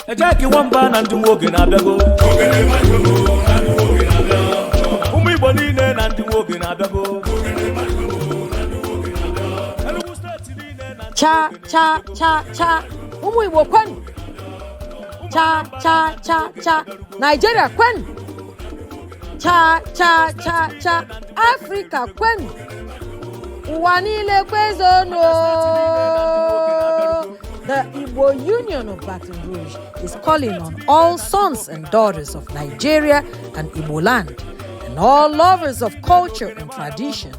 Ejeki nwamba na ndị nwoke na-abịago. Ụmụ Igbo niile na ndị nwoke na-abịago. Enugu Steeti niile na ndị Cha cha cha cha, ụmụ Igbo kwenu! Cha cha cha cha, Nigeria kwenu! Cha cha cha cha, Afrịka kwenu! Ụwa niile kwezuonu! The Igbo Union of Baton Rouge is calling on all sons and daughters of Nigeria and Igbo land and all lovers of culture and tradition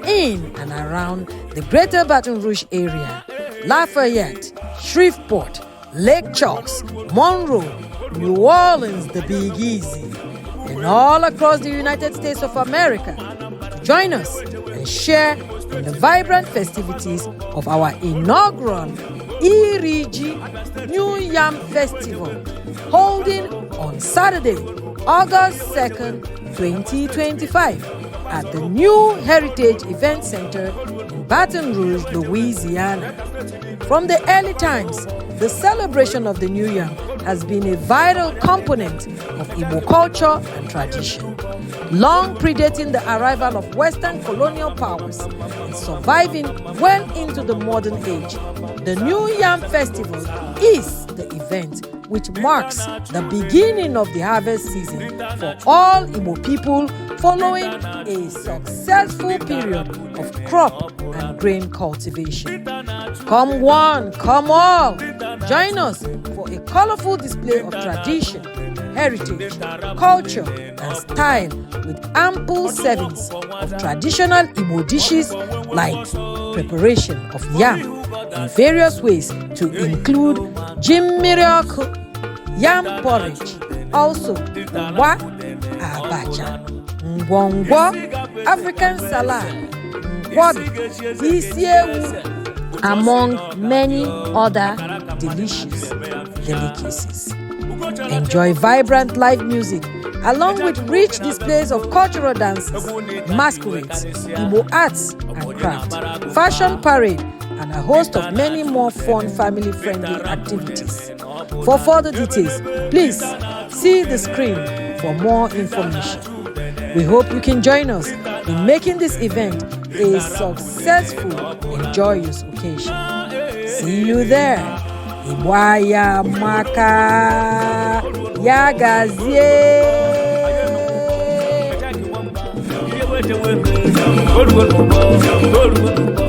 in and around the greater Baton Rouge area, Lafayette, Shreveport, Lake Charles, Monroe, New Orleans, the Big Easy, and all across the United States of America to join us and share in the vibrant festivities of our inaugural Iriji New Yam Festival, holding on Saturday, August 2nd, 2025, at the New Heritage Event Center in Baton Rouge, Louisiana. From the early times, the celebration of the New Yam has been a vital component of Igbo culture and tradition. Long predating the arrival of Western colonial powers and surviving well into the modern age, the New Yam Festival is the event which marks the beginning of the harvest season for all Igbo people following a successful period of crop and grain cultivation. Come one, come all. Join us for a colorful display of tradition, heritage, culture, and style with ample servings of traditional Igbo dishes like preparation of yam in various ways to include ji mmiri ọkụ, yam porridge, also ugba, abacha, ngwongwo, African salad, nkwobi, isi ewu, among many other delicious delicacies. Enjoy vibrant live music along with rich displays of cultural dances, masquerades, Igbo arts and craft, fashion parade, and a host of many more fun family friendly activities. For further details, please see the screen for more information. We hope you can join us in making this event a successful and joyous occasion. See you there. Igbo amaka, ya gazie. Orugo n'ụgbọ, orugo n'ụgbọ.